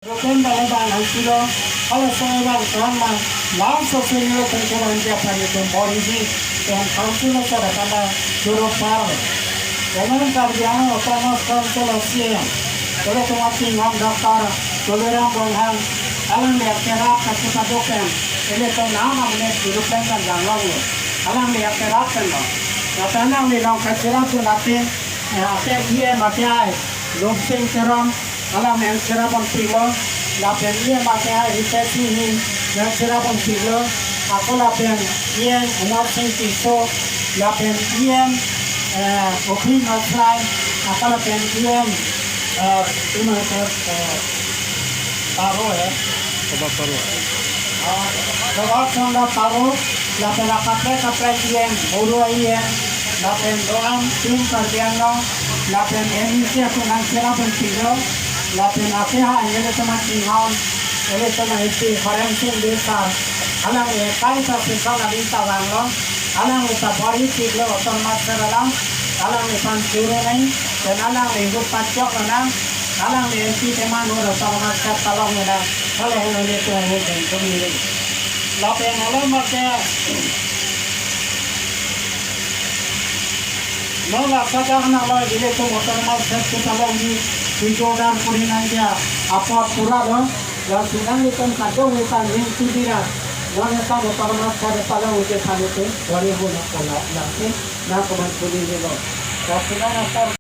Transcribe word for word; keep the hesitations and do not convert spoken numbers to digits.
Rupen bala bang hansilo, hala songai bang tuan ma, lang so senior tengkuran dia panitum bor isi, tuan council so datama juru par. Dalam Karbi Anglong Autonomous Council C E M, kalau tuan tinggal daftar, Tuliram Ronghang, alang dia kerap kasih padukan, ini tuan nama menit juru pengkan yang long lo, alang dia kerap kan lo. Datang nang di long kasih rap tu natin, ya, apa dia makai, Lungsing Teron, alang yang cherap pilo, lapen E M ake hai Ritesh Singh, yang cherap pilo, ako lapen E M Umar Singh Tisso, lapen E M, eh, Obhi Masrai, ako lapen E M, eh, Umar, eh, Taro, eh. Robert Taro. Ah, Robert Chandra Taro, lapen akaprek kaprek E M, Buru E M, lapen Roam Team Karbi Anglong, lapen M E C ako nang cherap pilo, lapen akeha ele teman inghon, ele teman isi Horensing Bey sir, alang le kai ta sisa lagi ta vanglo, alang le ta bor isi lo otor master alang, alang le pan churu nai, dan alang le hup pachok nang, alang le M P teman ur otor master talong nang, kalau hulu le tu hulu dan tum niri. Lapen alam ake, non la saja anak lo jile tu motor mal set kita long di video dan puri nang dia apa pura lo, la sinang ikan kadong ikan ring tu dira, non ikan motor mal set kita long di panitu, dari hulu na pula, nanti, na kuman puri ni lo. La sinang asal